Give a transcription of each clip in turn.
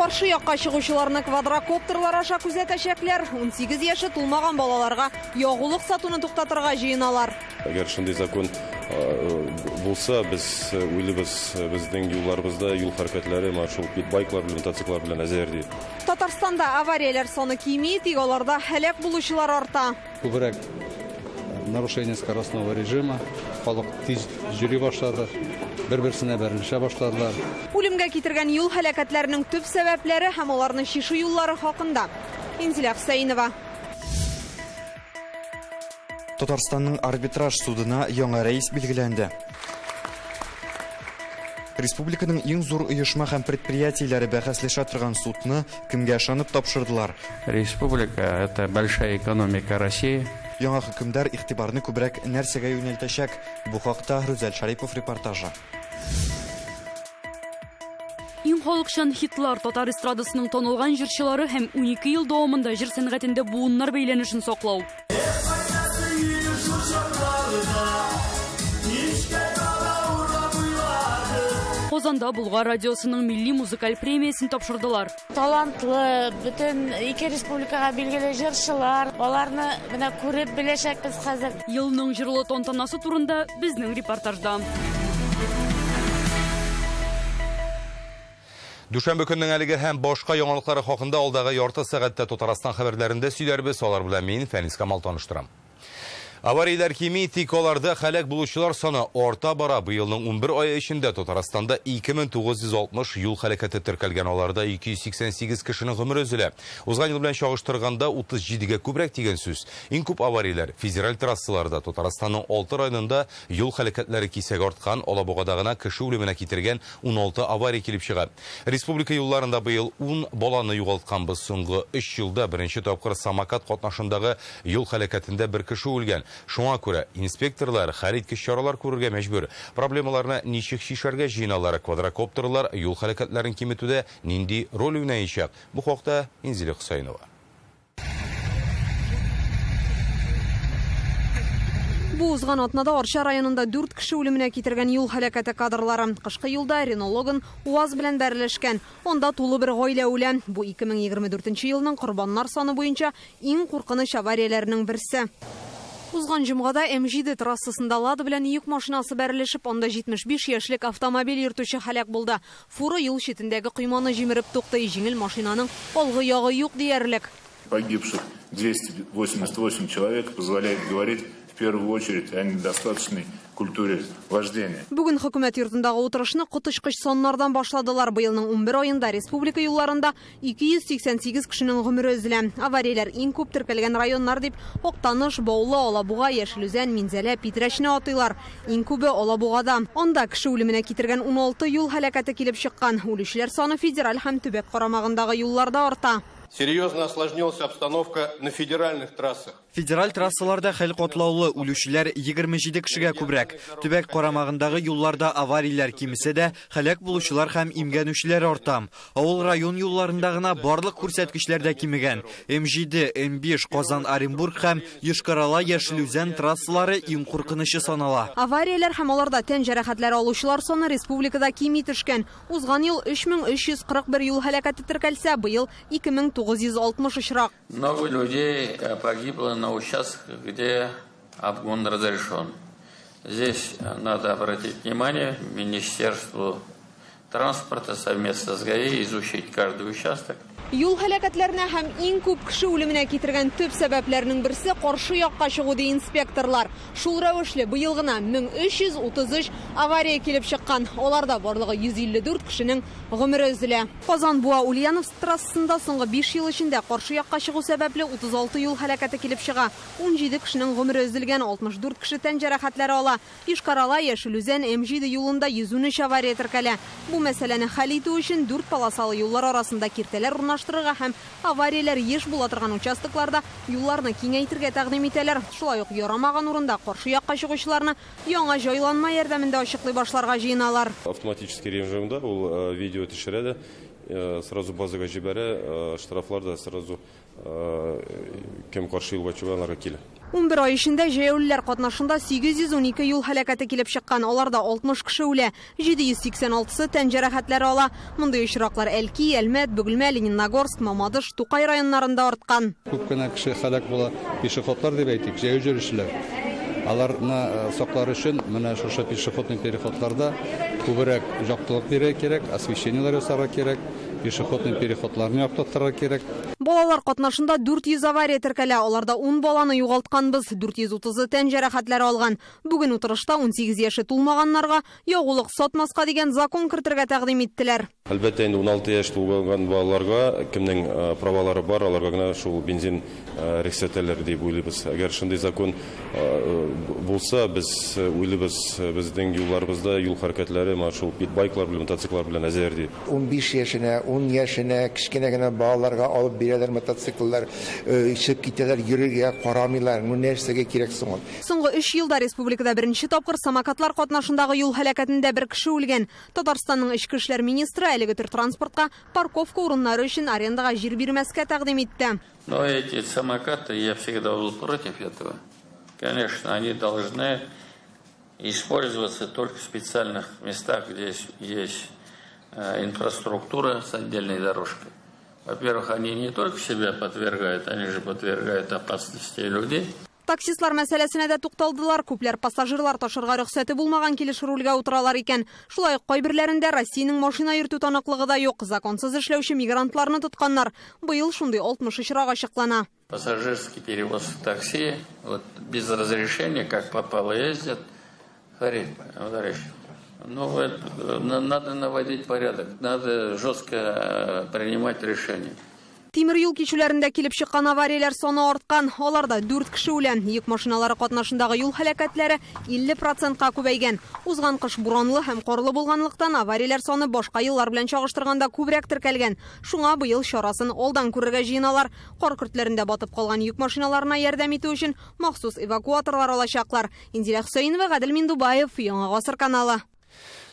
Каршы якка чыгучыларны квадрокоптерлар аша күзәтәчәкләр. 18 яше тулмаган балаларга ягулык сатуны туктатырга җыеналар. Әгәр шундый закон булса, без уйлыйбыз, безнең юлларыбызда юл хәрәкәтләре менә шул питбайклар белән, мотоцикллар белән әзер ди. Татарстанда аварияләр саны кими, тик аларда һәлак булучылар арта. Күбрәк нарушение скоростного режима, халык тиз йөри башлады, бер-берсенә бәрелешә башладылар. Үлемгә китергән юл һәлакәтләренең төп сәбәпләре һәм аларны чишү юллары хакында. Инзилә Хөсәенова. Татарстанның арбитраж судына яңа рәис билгеләнде. Республиканың иң зур оешма һәм предприятиеләре бәхәсләшә торган судны кемгә ышанып тапшырдылар? Республика это большая экономика России. Яңа хөкемдар игътибарны күбрәк нәрсәгә юнәлтәчәк? Бу хакта Рүзәл Шарипов репортажы. Иң халыкчан хитлар татар эстрадасының танылган җырчылары һәм 12 ел дәвамында җыр сәнгатендә буыннар бәйләнешен саклау. Казанда Болгар радиосының милли музыкаль премиясен тапшырдылар. Талантлы, бөтен ике республикага билгеле җырчылар, аларны менә күреп беләчәкбез хәзер. Елның җырлы тантанасы турында безнең репортажда. Дүшәмбе көннең әлеге һәм башка яңалыклары хакында алдагы ярты сәгатьтә Татарстан хәбәрләрендә сөйләрбез. Алар белән мин Фәнис Камал таныштырам. Аварияләр кими, тик аларда һәлак булучылар саны арта бара. Быелның 11 ае эчендә Татарстанда 2960 юл һәлакәте теркәлгән. Аларда 288 кешенең гомере өзелә. Узган ел белән чагыштырганда 37гә күбрәк дигән сүз. Иң күп аварияләр федераль трассаларда. Татарстанның 6 районында юл һәлакәтләре кисәк арткан, Алабугада гына кеше үлеменә китергән 16 авария килеп чыга. Республика юлларында быел 10 баланы югалтканбыз. Соңгы 3 елда беренче тапкыр самокат катнашындагы юл һәлакәтендә бер кеше үлгән. Шуңа күрә инспекторлар хәлиткеч чаралар күрергә мәҗбүр. Проблемаларны ничек чишәргә җыеналар, квадрокоптерлар юл һәлакәтләрен киметүдә нинди роль уйнаячак? Бу хакта Инзилә Хөсәенова. Бу узган атнада Арча районында 4 кеше үлеменә китергән юл һәлакәте кадрлары. Кышкы юлда Рено Логан УАЗ белән бәрелешкән. Анда тулы бер гаилә үлә. Бу 2024 елның корбаннар саны буенча иң куркыныч аварияләрнең берсе. Узган җомгада М7 трассасында Лада белән йөк машинасы бәрелешеп, анда 75 яшьлек автомобиль йөртүче һәлак булды. Фура юл читендәге койманы җимереп туктый, җиңел машинаның алгы ягы юк диярлек. Погибших 288 человек позволяет говорить в первую очередь о недостаточной культуре вождения. Бүген хөкүмәт йортындагы утырышны коточкыч саннардан башладылар. Быелның 11 аенда республика юлларында 288 кешенең гомере өзелә. Аварияләр иң күп теркәлгән районнар дип Актаныш, Баулы, Алабуга, Яшел Үзән, Минзәлә, Питрәчне атыйлар. Иң күбе Алабугада. Анда кеше үлеменә китергән 16 юл һәлакәте килеп чыккан. Үлүчеләр саны федераль һәм төбәк карамагындагы юлларда арта. Серьезно осложнилась обстановка на федеральных трассах. Федераль трассаларда хәл катлаулы, үлүчеләр 27 кешегә күбрәк. Төбәк карамагындагы юлларда аварияләр кимесә дә, һәлак булучылар һәм имгәнүчеләр арта. Авыл район юлларында гына барлык күрсәткечләр дә кимегән. М7, М5, Казан, Оренбург һәм Йошкар-Ола, Яшел Үзән трассалары иң куркынычы санала. Аварияләр һәм аларда тән җәрәхәтләре алучылар саны республикада кими төшкән. Узган ел 3341 юл һәлакәте теркәлсә, быел 2960 очрак. Много людей погибло на участках, где обгон разрешен. Здесь надо обратить внимание Министерству транспорта совместно с ГАИ изучить каждый участок. Юл һәлакәтләренә һәм иң күп кеше үлеменә китергән төп сәбәпләрнең берсе каршы якка чыгу ди инспекторлар. Шул рәвешле быел гына 1333 авария килеп чыккан. Аларда барлыгы 154 кешенең гомере өзелә. Казан Буа Ульяновск трассасында соңгы 5 ел эчендә каршы якка чыгу сәбәпле 36 юл һәлакәте килеп чыга. 17 кешенең гомере өзелгән, 64 кеше тән җәрәхәтләре ала. Йошкар-Ола, Яшел Үзән, М7 юлында 113 авария теркәлә. Бу мәсьәләне хәл итү өчен 4 полосалы юллар арасында киртәләр урнаштырырга һәм аварияләр еш була торган участокларда юлларны киңәйтергә тәкъдим итәләр. Шулай ук ярамаган урында каршы якка чыгучыларны яңа җайланма ярдәмендә ачыклый башларга җыеналар. Автоматический режимда ул видео төшерә дә, сразу базага җибәрә, штрафлар да сразу Кем каршы юлга чыга, аларга килә. 11 ай эчендә җәяүлеләр катнашында 812 юл һәлакәте килеп чыккан. Аларда 60 кеше үлә, 786-сы тән җәрәхәтләре ала. Мондый очраклар Әлки, Әлмәт, Бөгелмә, Лениногорск, Мамадыш, Тукай районнарында арткан. Күп кенә кеше һәлак була, пешеходлар дип әйтик, җәяү йөрүчеләр. Аларны саклар өчен менә шушы пешеходный переходларда күбрәк яктылык бирергә кирәк, освещениеләр ясарга кирәк, пешеходный переходларны яктыртырга кирәк. Балалар катнашында 400 авария теркәлә. Аларда 10 баланы югалтканбыз, 430-ы тән җәрәхәтләре алган. Бүген утырышта 18 яше тулмаганнарга ягулык сатмаска дигән закон кертергә тәкъдим иттеләр. Әлбәттә, инде 16 яшь тулган балаларга, кемнең правалары бар, аларга гына шул бензин рөхсәт итәләр дип уйлыйбыз. Әгәр шундый закон булса, без уйлыйбыз, безнең юлларыбызда юл хәрәкәтләре менә шул питбайклар белән, мотоцикллар белән әзер дип. 15 яшенә, 10 яшенә кечкенә генә балаларга алып бирәләр мотоцикллар, чыгып китәләр, йөрергә карамыйлар. Ну нәрсәгә кирәк соң ул? Соңгы 3 елда республикада беренче тапкыр самокатлар катнашындагы юл һәлакәтендә бер кеше үлгән. Татарстанның эчке эшләр министры әлеге төр транспортка парковка урыннары өчен арендага җир бирмәскә тәкъдим итте. Но эти самокаты, я всегда был против этого. Конечно, они должны использоваться только в специальных местах, где есть инфраструктура с отдельной дорожкой. Во-первых, они не только себя подвергают, они же подвергают опасности людей. Таксистлар мәсьәләсенә дә тукталдылар. Күпләр пассажирлар ташырга рөхсәте булмаган килеш рульгә утыралар икән. Шулай ук кайберләрендә Россиянең машина йөртү таныклыгы да юк. Законсыз эшләүче мигрантларны тотканнар. Быел шундый 60 очрак ачыклана. Пассажирский перевоз такси, вот без разрешения, как попало, ездят. Фарид, товарищ, ну вот, надо наводить порядок, надо жестко принимать решения. Тимер юл кичүләрендә килеп чыккан аварияләр саны арткан. Аларда 4 кеше үлә. Йөк машиналары катнашындагы юл һәлакәтләре 50%-ка күбәйгән. Узган кыш буранлы һәм карлы булганлыктан аварияләр саны башка еллар белән чагыштырганда күбрәк теркәлгән. Шуңа быел чарасын алдан күрергә җыеналар. Кар көртләрендә батып калган йөк машиналарына ярдәм итү өчен махсус эвакуаторлар алачаклар. Инзилә Хөсәенова, Гадел Миндубаев, Яңа Гасыр каналы.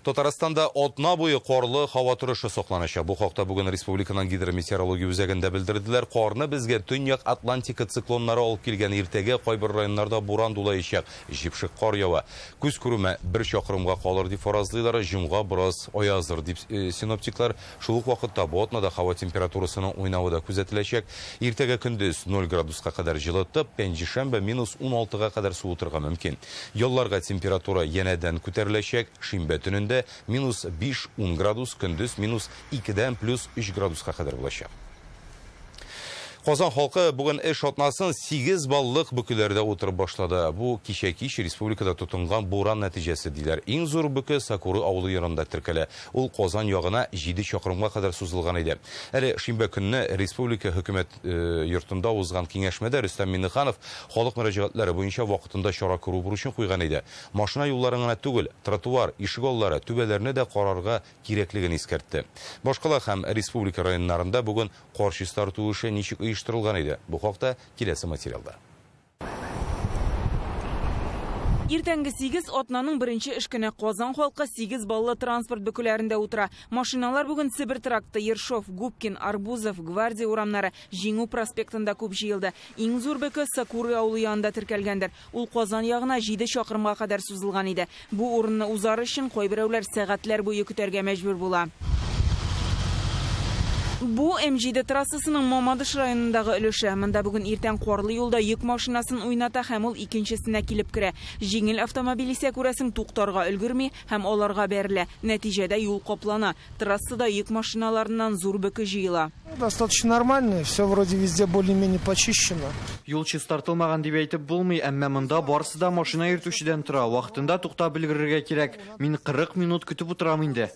Татарстанда атна буе карлы һава торышы сакланачак. Бу хакта бүген республиканың гидрометеорология үзәгендә белдерделәр. Карны безгә Төньяк Атлантика циклоннары алып килгән. Иртәгә кайбер районнарда буран дулаячак, җепшек кар ява. Күз күреме 1 чакрымга калыр дип фаразлыйлар. Җомга бераз аязыр дип синоптиклар. Шул ук вакытта бу атнада һава температурасының уйнавы да күзәтеләчәк. Иртәгә көндез 0 градуска кадәр җылытып, пәнҗешәмбе минус 16-га кадәр суытырга мөмкин. Ялларга температура янәдән күтәреләчәк. Шимбә төнендә минус 5-10 градус, көндез минус 2-дән плюс 3 градуска кадәр булачак. Казан халкы бүген эш атнасын 8 баллык бөкеләрдә утырып башлады. Бу кичә кич республикада тотынган буран нәтиҗәсе диләр. Иң зур бөке Сакуры авылы янында теркәлә. Ул Казан ягына 7 чакрымга кадәр сузылган иде. Әле шимбә көнне республика хөкүмәт йортында узган киңәшмәдә Рөстәм Миңнеханов халык мөрәҗәгатьләре буенча вакытында чара күрү бурычын куйган иде. Машина юлларын гына түгел, тротуар, ишегаллары, түбәләрне дә карарга кирәклеген искәртте. Башкала һәм республика районнарында бүген кар чистарту эше ничек оештырылган иде. Бу хакта киләсе материалда. Иртәнге 8 атнаның беренче эш көне. Казан халкы 8 баллы транспорт бөкеләрендә утыра. Машиналар бүген Себер тракты, Ершов, Губкин, Арбузов, Гвардия урамнары, Җиңү проспектында күп җыелды. Иң зур бөке Сакуры авылы янында теркәлгәндер. Ул Казан ягына 7 чакрымга кадәр сузылган иде. Бу урынны узар өчен кайберәүләр сәгатьләр буе көтәргә мәҗбүр була. Бу М7 трассасының Мамадыш районындагы өлеше. Монда бүген иртән карлы юлда йөк машинасын уйната һәм ул икенчесенә килеп керә. Җиңел автомобиль исә күрәсең туктарга өлгерми һәм аларга бәрелә. Нәтиҗәдә юл каплана. Трассада йөк машиналарыннан зур бөке җыела. Достаточно нормально, все вроде везде более-менее почищено. Юл чистартылмаган дип әйтеп булмый, әмма монда барысы да машина йөртүчедән тора. Вакытында туктап өлгерергә кирәк. Мин 40 минут көтеп утырам инде.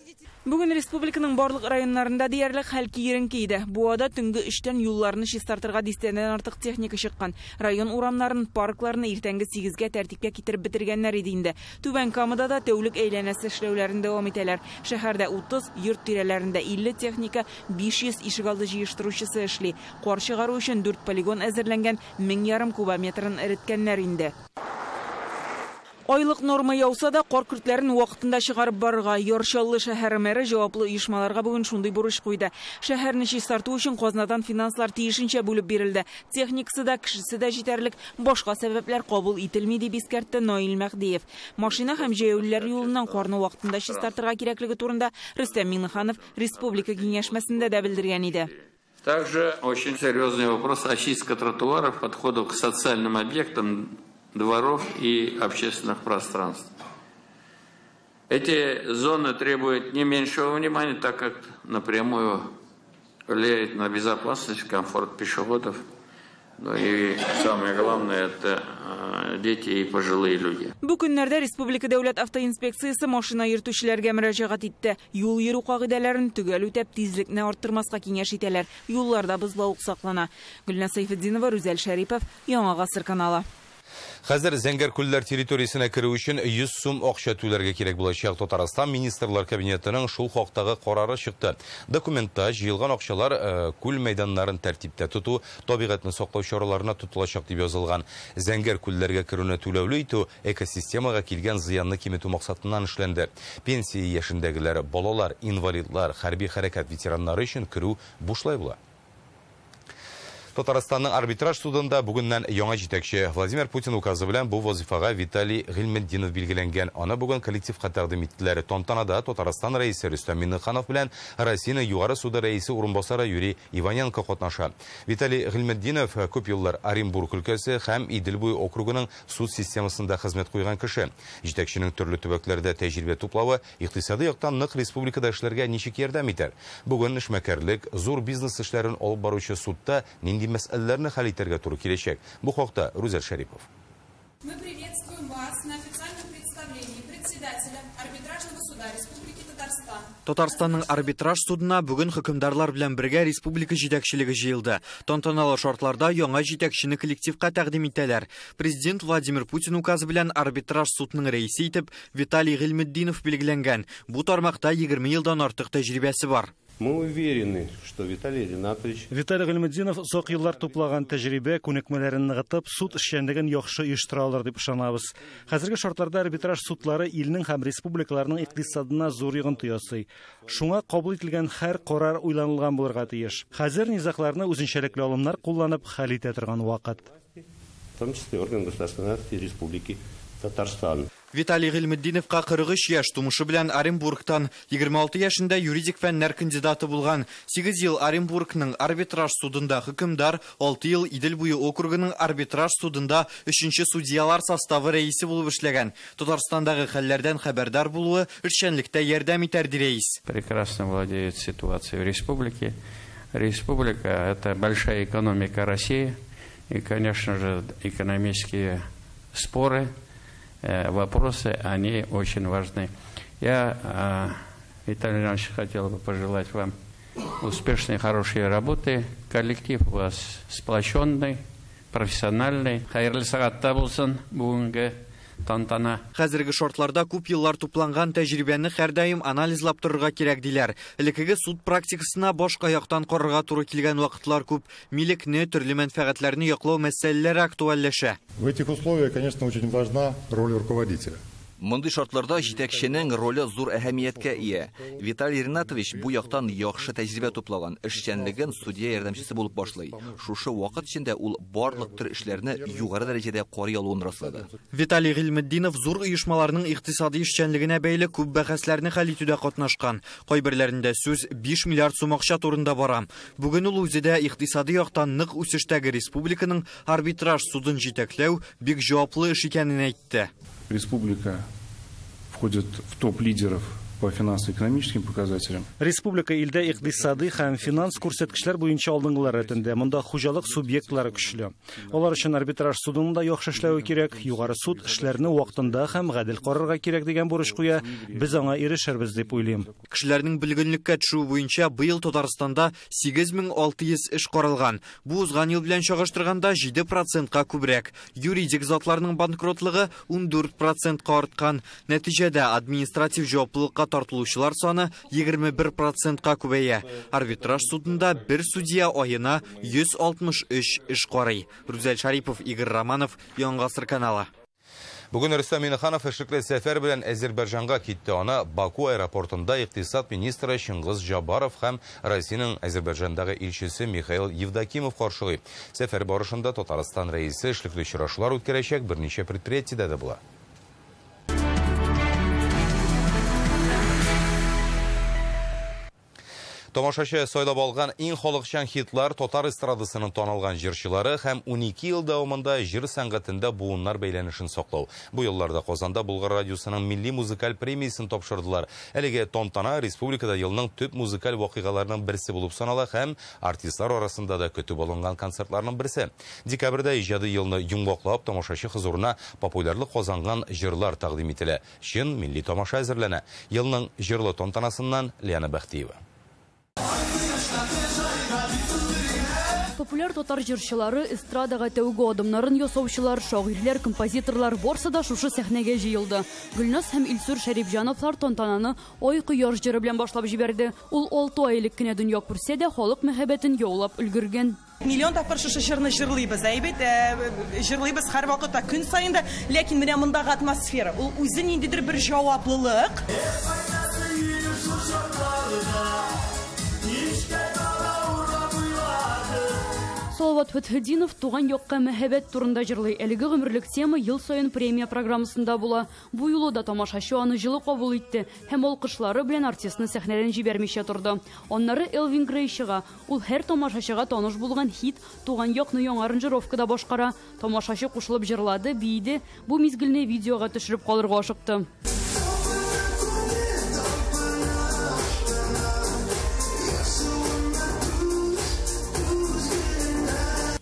Бүген республиканың барлык районнарында диярлек хәл киеренке иде. Буада төнге 3-тән юлларны чистартырга дистәдән артык техника чыккан. Район урамнарын, паркларны иртәнге 8-гә тәртипкә китереп бетергәннәр иде инде. Түбән Камада да тәүлек әйләнәсе эшләүләрен дәвам итәләр. Шәһәрдә 30, йорт тирәләрендә 50 техника, 500 ишегалды җыештыручысы эшли. Кар чыгару өчен 4 полигон әзерләнгән, 1500 кубометрын эреткәннәр инде. Айлык норма яуса да кар көртләрен вакытында чыгарып барырга Яр Чаллы шәһәре мэры җаваплы оешмаларга бүген шундый бурыч куйды. Шәһәрне чистарту өчен казнадан финанслар тиешенчә бүлеп бирелде. Техникасы да, кешесе дә җитәрлек, башка сәбәпләр кабул ителми дип искәртте Наил Мәһдиев. Машина һәм җәяүлеләр юлыннан карны вакытында чистартырга кирәклеге турында Рөстәм Миңнеханов республика киңәшмәсендә дә белдергән иде. Также очень серьезный вопрос очистка тротуаров, подходов к социальным объектам, дворов и общественных пространств. Эти зоны требуют не меньшего внимания, так как напрямую влияет на безопасность, комфорт пешеходов. Ну и самое главное, это дети и пожилые люди. Бу көннәрдә Республика дәүләт автоинспекциясе машина йөртүчеләргә мөрәҗәгать итте. Юл йөрү кагыйдәләрен төгәл үтәп, тизлекне арттырмаска киңәш итәләр. Юлларда бозлавык саклана. Гөлназ Сәйфетдинова, Рүзәл Шәрипов, Яңа Гасыр каналы. Хәзер Зәңгәр күлләр территориясенә керү өчен 100 сум акча түләргә кирәк булачак. Татарстан Министрлар Кабинетының шул хактагы карары чыкты. Документта җыелган акчалар күл мәйданнарын тәртиптә тоту, табигатьне саклау чараларына тотылачак дип язылган. Зәңгәр күлләргә керүне түләүле итү экосистемага килгән зыянны киметү максатыннан эшләнде. Пенсия яшендәгеләр, балалар, инвалидлар, хәрби хәрәкәт ветераннары өчен керү бушлай була. Татарстанның арбитраж судында бүгеннән яңа җитәкче Владимир Путин указы белән бу вазифага Виталий Гыйльметдинов билгеләнгән. Аны бүген коллективка тәкъдим иттеләр. Тантанада Татарстан рәисе Рөстәм Миңнеханов белән Россиянең Югары суды рәисе урынбасары Юрий Иваненко катнаша. Виталий Гыйльметдинов күп еллар Оренбург өлкәсе һәм Идел буе округының суд системасында хезмәт куйган кеше. Җитәкченең төрле төбәкләрдә тәҗрибә туплавы икътисади яктан нык республикада эшләргә ничек ярдәм итәр? Бүген эшмәкәрлек, зур бизнес эшләрен алып баручы судта нинди мәсьәләләрне хәл итәргә туры киләчәк. Бу хакта Рүзәл Шәрипов. Мы приветствуем вас на официальном представлении председателя арбитражного суда Республики Татарстан. Татарстанның арбитраж судына бүген хөкемдарлар белән бергә республика җитәкчелеге җыелды. Тантаналы шартларда яңа җитәкчене коллективка тәкъдим итәләр. Президент Владимир Путин указы белән арбитраж судының рәисе итеп Виталий Гыйльметдинов билгеләнгән. Бу тармакта 20 елдан артык тәҗрибәсе бар. Мы уверены, что Виталий Ринатович... Виталий Гыйльметдинов озак еллар туплаган тәҗрибә күнекмәләрен ныгытып, суд эшчәнлеген яхшы оештыра алыр дип ышанабыз. Хәзерге шартларда арбитраж судлары илнең һәм республикаларның икътисадына зур йогынты ясый. Шуңа кабул ителгән һәр карар уйланылган булырга тиеш. Хәзер низагларны үзенчәлекле алымнар кулланып хәл итә торган вакыт. В том числе орган государственной власти Республики Татарстан. Виталий Гыйльметдиновка 43 яшь, тумышы белән Оренбургтан, 26 яшендә юридик фәннәр кандидаты булган. 8 ел Оренбургның арбитраж судында хөкемдар, 6 ел Идел буе округының арбитраж судында 3-нче судьялар составы рәисе булып эшләгән. Татарстандагы хәлләрдән хәбәрдар булуы эшчәнлектә ярдәм итәр, ди рәис. Прекрасно владеет ситуацией в республике. Республика – это большая экономика России. И, конечно же, экономические споры, вопросы, они очень важны. Я, Виталий Иванович, хотел бы пожелать вам успешной, хорошей работы. Коллектив у вас сплоченный, профессиональный. Хәерле сәгатьтә булсын бүгенге тантана. Хәзерге шартларда күп еллар тупланган тәҗрибәне һәрдаим анализлап торырга кирәк диләр. Элеккеге суд практикасына башка яктан карарга туры килгән вакытлар күп. Милекне, төрле мәнфәгатьләрне яклау мәсьәләләре актуальләшә. В этих условиях, конечно, очень важна роль руководителя. Мондый шартларда җитәкченең роле зур әһәмияткә ия. Виталий Ринатович бу яктан яхшы тәҗрибә туплаган, эшчәнлеген судья ярдәмчесе булып башлый. Шушы вакыт эчендә ул барлык төр эшләрне югары дәрәҗәдә карый алуын раслады. Виталий Гыйльметдинов зур оешмаларның икътисади эшчәнлегенә бәйле күп бәхәсләрне хәл итүдә катнашкан. Кайберләрендә сүз 5 миллиард сум акча турында бара. Бүген ул үзе дә икътисади яктан нык үсештәге республиканың арбитраж судын җитәкләү бик җаваплы эш икәнен әйтте. Республика входит в топ лидеров по финансово-экономическим показателям. Республика илдә икътисади һәм финанс күрсәткечләр буенча алдынгылар рәтендә. Монда хуҗалык субъектлары көчле. Алар өчен арбитраж судының да яхшы эшләве кирәк. Югары суд эшләрне вакытында һәм гадел карарга кирәк дигән бурыч куя. Без аңа ирешербез дип уйлыйм. Кешеләрнең бөлгенлеккә төшүе буенча быел Татарстанда 8600 эш каралган. Бу узган ел белән чагыштырганда 7%-ка күбрәк. Юридик затларның банкротлыгы 14%-ка арткан. Нәтиҗәдә административ җаваплылыкка тартылучылар саны 21%-ка күбәя. Арбитраж судында бер судья аена 163 эш карый. Рүзәл Шарипов, Игорь Романов, Яңа Гасыр каналы. Бүген Рөстәм Миңнеханов эшлекле сәфәр белән Әзербайҗанга китте. Аны Баку аэропортында икътисад министры Чингиз Жабаров һәм Россиянең Әзербайҗандагы илчесе Михаил Евдокимов каршылый. Сәфәр барышында Татарстан рәисе эшлекле очрашулар үткәрәчәк, берничә предприятиедә дә була. Тамашачы сайлап алган иң халыкчан хитлар татар эстрадасының танылган җырчылары һәм 12 ел дәвамында җыр сәнгатендә буыннар бәйләнешен саклау. Бу елларда Казанда Болгар радиосының милли музыкаль премиясен тапшырдылар. Әлеге тантана республикада елның төп музыкаль вакыйгаларының берсе булып санала һәм артистлар арасында да көтеп алынган концертларның берсе. Декабрьдә иҗади елны йомгаклап тамашачы хозурына популярлык казанган җырлар тәкъдим ителә. Чын милли тамаша әзерләнә. Елның җырлы тантанасыннан Лиана Бәхтиева. Популяр татар җырчылары, эстрадага тәүге адымнарын ясаучылар, шагыйрьләр, композиторлар барсы да шушы сәхнәгә җыелды. Гөлназ һәм Илсур Шәрипҗановлар тантананы Ай кояш җыры белән башлап җибәрде. Ул 6 ай элек кенә дөнья күрсә дә, халык мәхәббәтен яулап өлгергән. Миллион тапкыр шушы җырны җырлыйбыз, әйбәт, җырлыйбыз һәр вакытта, көн саен да, ләкин менә мондагы атмосфера, ул үзе ниндидер бер җаваплылык. Салават Фәтхетдинов туган якка мәхәббәт турында җырлый. Әлеге гомерлек тема ел саен премия программасында була. Бу юлы да тамашачы аны җылы кабул итте һәм алкышлары белән артистны сәхнәдән җибәрмичә торды. Аннары Элвин Грей чыга. Ул һәр тамашачыга таныш булган хит «Туган якны» яңа аранжировкада башкара. Тамашачы кушылып җырлады, биеде. Бу мизгелне видеога төшереп калырга ашыкты.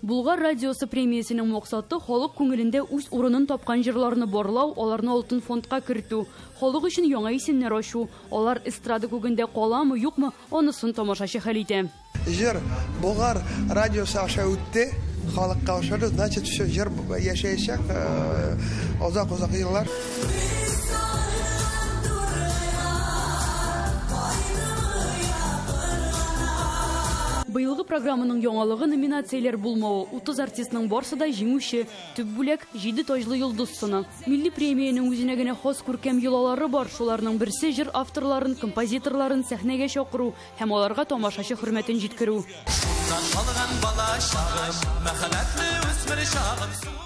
Болгар радиосы премиясенең максаты халык күңелендә үз урынын тапкан җырларны барлау, аларны алтын фондка кертү, халык өчен яңа исемнәр ачу. Алар эстрада күгендә каламы, юкмы, анысын тамашачы хәл итә. Җыр Болгар радиосы аша үтте, халыкка ошады, значит, все, җыр яшәячәк озак-озак еллар. Быелгы программаның яңалыгы номинацияләр булмавы. 30 артистның барсы да җиңүче. Төп бүләк 7 таҗлы йолдыз сыны. Милли премиянең үзенә генә хас күркәм йолалары бар. Шуларның берсе җыр авторларын, композиторларын сәхнәгә чакыру һәм аларга тамашачы хөрмәтен җиткерү.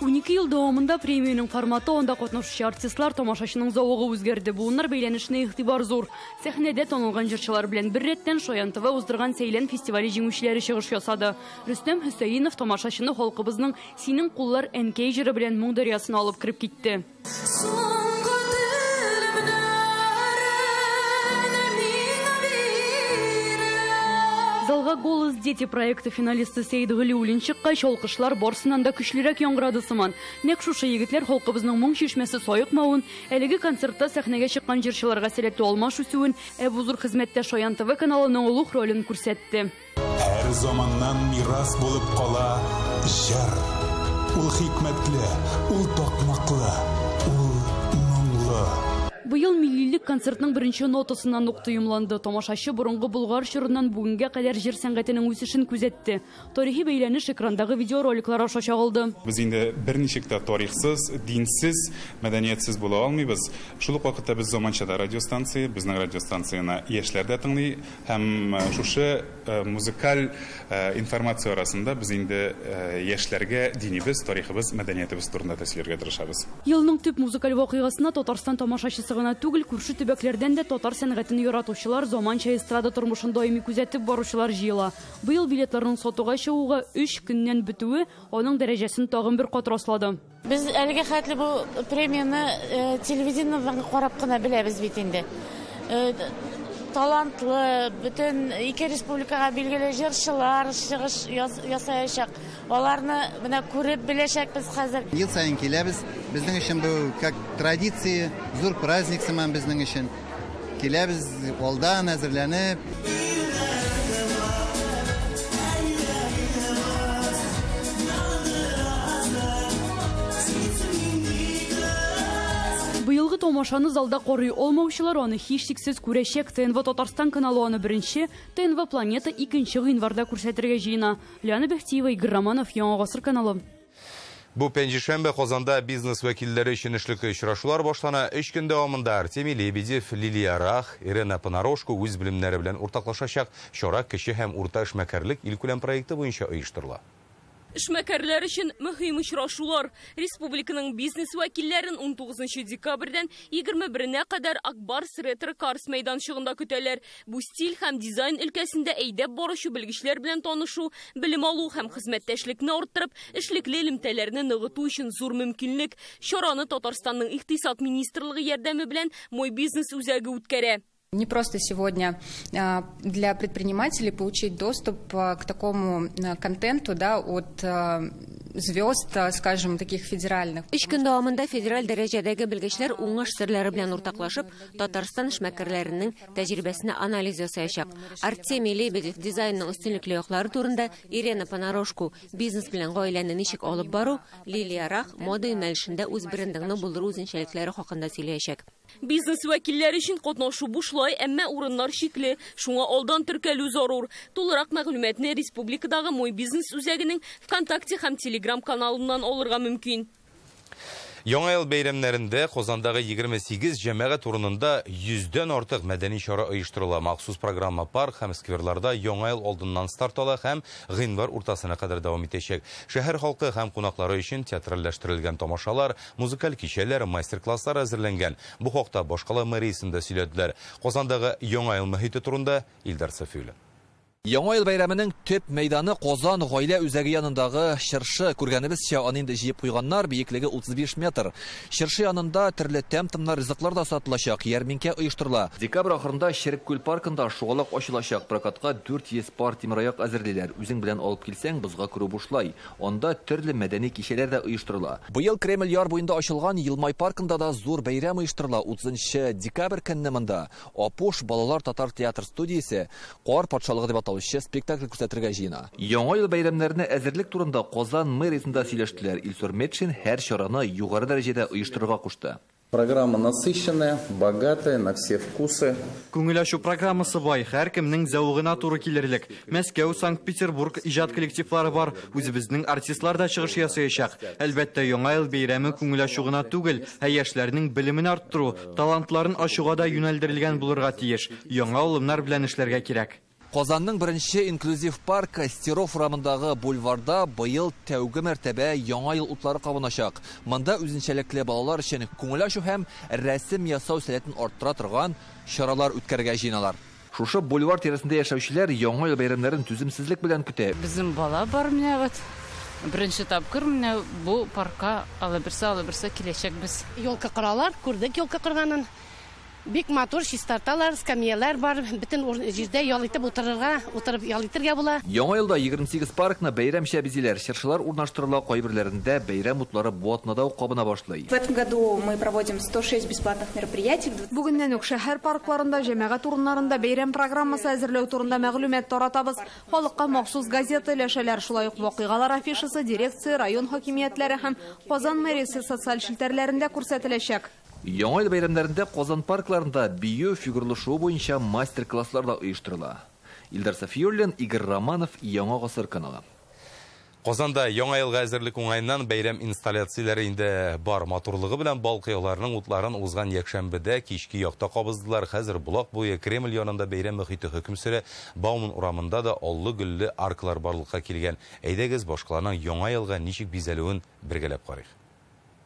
12 ел дәвамында премиянең форматы, анда катнашучы артистлар, тамашачының зәвыгы үзгәрде. Буыннар бәйләнешенә игътибар зур. Сәхнәдә танылган җырчылар белән беррәттән Шаян ТВ уздырган Сәйлән фестивале җиңүчеләре чыгыш ясады. Рөстәм Хөсәенов тамашачыны халкыбызның «Синең куллар әнкәй» җыры белән моң дәрьясына алып кереп китте. Залга «Голос дети» проекты финалисты Сәид Галиуллин чыккач, алкышлар барсыннан да көчлерәк яңгырады сыман. Нәкъ шушы егетләр халкыбызның моң чишмәсе саекмавын, әлеге концертта сәхнәгә чыккан җырчыларга сәләтле алмаш үсүен, ә бу зур хезмәттә Шаян ТВ каналының олуг ролен күрсәтте. Һәр заманнан мирас булып кала җыр. Ул хикмәтле, ул такмаклы, ул моңлы. Быел миллилек концертның беренче нотасыннан ук тоемланды. Тамашачы борынгы Болгар чорыннан бүгенгә кадәр җыр сәнгатенең үсешен күзәтте. Тарихи бәйләнеш экрандагы видеороликлар аша чагылды. Без инде берничек тә тарихсыз, динсез, мәдәниятсез була алмыйбыз. Шул ук вакытта без заманча да радиостанция, безнең радиостанцияне яшьләр дә тыңлый һәм шушы музыкаль информация арасында без инде яшьләргә динибез, тарихыбыз, мәдәниятебез турында да сөйләргә тырышабыз. Елның төп музыкаль вакыйгасына Татарстан тамашачысы гына түгел, күрше төбәкләрдән дә татар сәнгатен яратучылар, заманча эстрада тормышын даими күзәтеп баручылар җыела. Быел билетларның сатуга чыгуга 3 көннән бетүе аның дәрәҗәсен тагын бер кат раслады. Без әлегә хәтле бу премияне телевидениедән карап кына беләбез бит инде. Талантлы, бөтен ике республикага билгеле җырчылар чыгыш ясаячак. Аларны менә күреп беләчәкбез хәзер. Ел саен киләбез. Безнең өчен бу как традиция, зур праздник сыман безнең өчен. Киләбез алдан әзерләнеп. Быелгы тамашаны залда карый алмаучылар аны һичшиксез күрәчәк. ТНВ Татарстан каналы аны беренче, ТНВ Планета 2 гыйнварда күрсәтергә җыена. Лиана Бәхтиева, Игорь Романов, Яңа Гасыр каналы. Бу пәнҗешәмбе Казанда бизнес вәкилләре өчен эшлекле очрашулар башлана. 3 көн дәвамында Артемий Лебедев, Лилия Рах, Ирена Понарошко үз белемнәре белән уртаклашачак. Чара кече һәм урта эшмәкәрлек илкүләм проекты буенча оештырыла. Эшмәкәрләр өчен мөһим очрашулар. Республиканың бизнес вәкилләрен 19 декабрьдән 21-нә кадәр Акбарс Ретро Карс мәйданчыгында көтәләр. Бу стиль һәм дизайн өлкәсендә әйдәп баручы белгечләр белән танышу, белем алу һәм хезмәттәшлекне арттырып, эшлекле элемтәләрне ныгыту өчен зур мөмкинлек. Чараны Татарстанның икътисад министрлыгы ярдәме белән Мой бизнес үзәге үткәрә. Не просто сегодня для предпринимателей получить доступ к такому контенту, да, от звезд, скажем, таких федеральных. 3 көн дәвамында федераль дәрәҗәдәге белгечләр уңыш серләре белән уртаклашып, Татарстан эшмәкәрләренең тәҗрибәсенә анализ ясаячак. Артемий Лебедев дизайнның өстенлекле яклары турында, Ирена Понарошку бизнес белән гаиләне ничек алып бару, Лилия Рах мода юнәлешендә үз брендыңны булдыру үзенчәлекләре хакында сөйләячәк. Бизнес вәкилләре өчен катнашу бушлай, әмма урыннар чикле, шуңа алдан теркәлү зарур. Тулырак мәгълүматны республикадагы Мой бизнес үзәгенең ВКонтакте һәм Телеграм каналыннан алырга мөмкин. Яңа ел бәйрәмнәрендә Казандагы 28 җәмәгать урынында 100-дән артык мәдәни чара оештырыла. Махсус программа парк һәм скверларда яңа ел алдыннан старт ала һәм гыйнвар уртасына кадәр дәвам итәчәк. Шәһәр халкы һәм кунаклары өчен театральләштерелгән тамашалар, музыкаль кичәләр, мастер-класслар әзерләнгән. Бу хакта башкала мэриясендә сөйләделәр. Казандагы яңа ел мөхите турында Илдар Сафиуллин. Яңа ел бәйрәменең төп мәйданы Казан гаилә үзәге янындагы чыршы. Күргәнебезчә, аны инде җыеп куйганнар, биеклеге 35 метр. Чыршы янында төрле тәм-томнар, ризыклар да сатылачак, ярминкә оештырыла. Декабрь ахырында Череккүл паркында шугалак ачылачак. Прокатка 400 пар тимераяк әзерлиләр. Үзең белән алып килсәң, бозга керү бушлай. Анда төрле мәдәни кичәләр дә оештырыла. Быел Кремль яр буенда ачылган Елмай паркында да зур бәйрәм оештырыла. 30 декабрь көнне монда Апуш балалар татар театр студиясе Кар патшалыгы дип аталучы спектакль күрсәтергә җыена. Яңа ел бәйрәмнәренә әзерлек турында Казан мэриясендә сөйләштеләр. Илсур Метшин һәр чараны югары дәрәҗәдә оештырырга кушты. Программа насыщенная, богатая на все вкусы. Күңел ачу программасы бай, һәркемнең зәвыгына туры килерлек. Мәскәү, Санкт-Петербург иҗат коллективлары бар, үзебезнең артистлар да чыгыш ясаячак. Әлбәттә, яңа ел бәйрәме күңел ачу гына түгел, ә яшьләрнең белемен арттыру, талантларын ачуга да юнәлдерелгән булырга тиеш. Яңа алымнар белән эшләргә кирәк. Казанның беренче инклюзив паркы Стеров урамындагы бульварда быел тәүге мәртәбә яңа ел утлары кабыначак. Монда үзенчәлекле балалар өчен күңел ачу һәм рәсем ясау сәләтен арттыра торган чаралар үткәрергә җыеналар. Шушы бульвар тирәсендә яшәүчеләр яңа ел бәйрәмнәрен түземсезлек белән көтә. Безнең бала бар менә вот. Беренче тапкыр менә бу паркка алып берсе киләчәкбез. Елка кыралар, күрдек елка кырганын. Бик матур чистарталар, скамьялар бар, бөтен җирдә ял итеп утырырга, утырып ял итәргә була. Яңа елда 28 паркны бәйрәмчә бизиләр. Чыршылар урнаштырыла, кайберләрендә бәйрәм утлары бу атнада ук кабына башлый. В этом году мы проводим 106 бесплатных мероприятий. Бүгеннән үк шәһәр паркларында, җәмәгать урыннарында бәйрәм программасы әзерләү турында мәгълүмат таратабыз. Халыкка махсус газета өләшәләр, шулай ук вакыйгалар афишасы дирекция, район хакимиятләре һәм Казан мэриясе социаль челтәрләрендә күрсәтеләчәк. Яңа ел бәйрәмнәрендә Казан паркларында бию, фигурлы шуу буенча мастер-класслар да оештырыла. Илдар Сафиуллин, Игорь Романов, Яңа Гасыр каналы. Казанда яңа елга әзерлек уңаеннан бәйрәм инсталляцияләре инде бар. Матурлыгы белән балкый аларның утларын узган якшәмбедә кичке якта кабыздылар. Хәзер Болак буе, Кремль янында бәйрәм мөхите хөкем сөрә. Бауман урамында да аллы-гөлле аркалар барлыкка килгән. Әйдәгез, башкаланың яңа елга ничек бизәлүен бергәләп карыйк.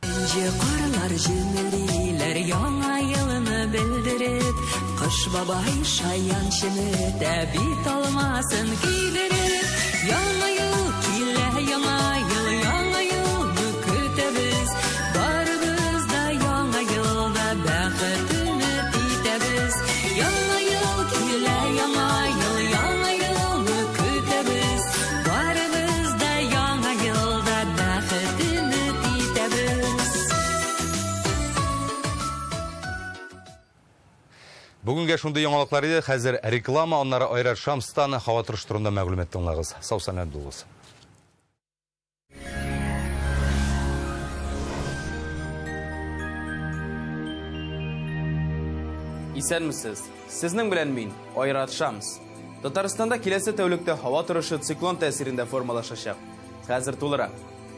Энҗе карлар җемелдиләр яңа елны белдереп, Кыш бабай шаян чеметә бит алмасын кидереп. Яңа ел килә, яңа ел, яңа елны көтәбез. Барыбыз да яңа елда бәхет өмет итәбез. Яңа ел килә, яңа ел, яңа елны көтәбез. Барыбыз да яңа елда бәхет өмет итәбез. Бүгенгә шундый яңалыклар иде. Хәзер реклама, аннары Айрат Шамстан һава торышы турында мәгълүмат тыңлагыз. Сау-сәламәт булыгыз. Исәнмесез. Сезнең белән мин, Айрат Шамс. Татарстанда киләсе тәүлектә һава торышы циклон тәэсирендә формалашачак. Хәзер тулырак.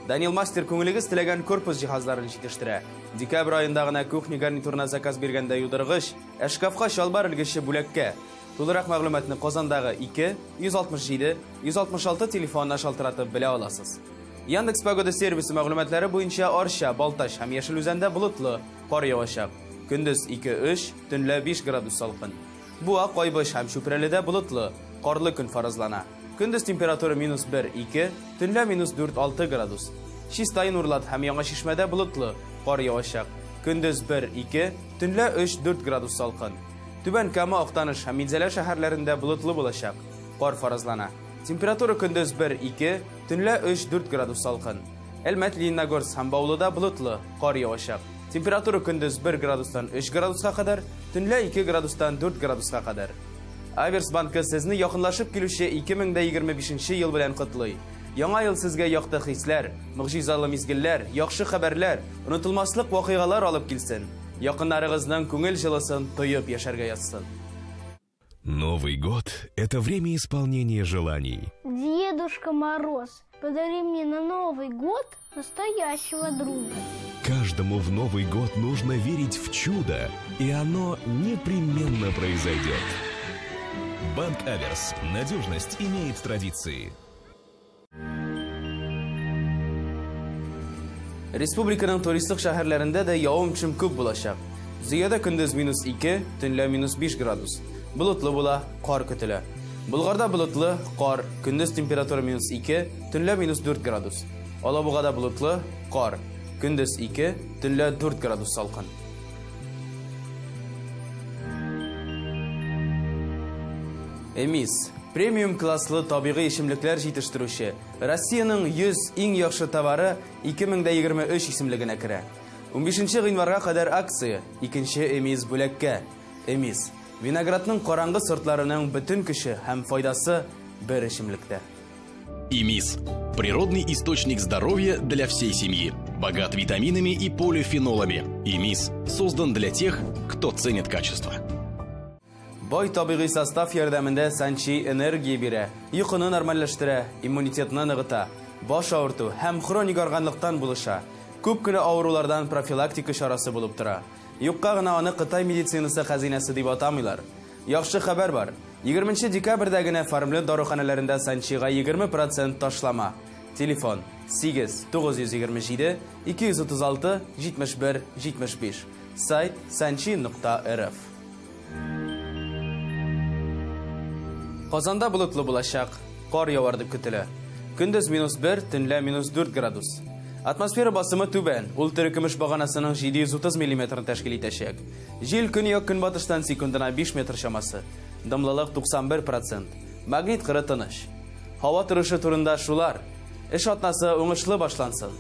Данил Мастер күңелегез теләгән корпус җиһазларын җитештерә. Декабрь аенда гына кухня гарнитурына заказ биргәндә юдыргыч, ә шкафка чалбар элгече бүләккә. Тулырак мәгълүматны Казандагы 2 167 166 телефонына шалтыратып белә аласыз. Яндекс Погода сервисы мәгълүматлары буенча Арча, Балтач һәм Яшел Үзәндә болытлы, кар явачак. Көндез 2-3, төнлә 5 градус салкын. Буа, Кайбыч һәм Чүпрәледә болытлы, карлы көн фаразлана. Көндез температура минус 1-2, төнлә минус 4-6 градус. Чистай, Нурлат һәм Яңа Чишмәдә болытлы, кар явачак. Көндез 1-2, төнлә 3-4 градус салкын. Түбән Кама, Актаныш һәм Минзәлә шәһәрләрендә болытлы булачак. Кар фаразлана. Температура көндез 1-2, төнлә 3-4 градус салкын. Әлмәт, Лениногорск һәм Баулыда болытлы, кар явачак. Температура көндез 1 градустан 3 градуска кадәр, төнлә 2 градустан 4 градуска кадәр. Аверс банкы сезне якынлашып килүче 2025 ел белән котлый. Яңа ел сезгә якты хисләр, могҗизалы мизгелләр, яхшы хәбәрләр, онытылмаслык вакыйгалар алып килсен. Якыннарыгызның күңел җылысын тоеп яшәргә язсын. Новый год – это время исполнения желаний. Дедушка Мороз, подари мне на Новый год настоящего друга. Каждому в Новый год нужно верить в чудо, и оно непременно произойдет. Банк Аверс. Надежность имеет традиции. Республиканың туристик шәһәрләрендә дә явым-төшем күп булачак. Зөядә көндез минус 2, төнлә минус 5 градус. Болытлы була, кар көтелә. Болгарда болытлы, кар, көндез температура минус 2, төнлә минус 4 градус. Алабугада болытлы, кар, көндез 2, төнлә 4 градус салкын. Эмис премиум класслы табигый эчемлекләр җитештерүче Россиянең 100 иң яхшы товары 2023 исемлегенә керә. 15 гыйнварга кадәр акция, икенче Эмис бүләккә. Эмис виноградның караңгы сортларының бөтен көче һәм файдасы бер эчемлектә. Имис – природный источник здоровья для всей семьи. Богат витаминами и полифенолами. Имис создан для тех, кто ценит качество. Бай табигый состав ярдәмендә Санчи энергия бирә, йокыны нормальләштерә, иммунитетны ныгыта, баш авырту һәм хроник арганлыктан булыша. Күп кенә авырулардан профилактика чарасы булып тора. Юкка гына аны Кытай медицинасы хәзинәсе дип атамыйлар. Яхшы хәбәр бар. 20 декабрьдә генә Фармлет даруханәләрендә Санчига 20% ташлама. Телефон 8 927 236 71 75. Сайт sanchi.rf. Казанда болытлы булачак, кар явар дип көтелә. Көндез минус 1, төнлә минус 4 градус. Атмосфера басымы түбән, ул терекөмеш баганасының 730 миллиметрын тәшкил итәчәк. Җил көньяк-көнбатыштан секундына 5 метр чамасы. Дымлылык 91%. Магнит кыры тыныч. Һава торышы турында шулар. Эш атнасы уңышлы башлансын.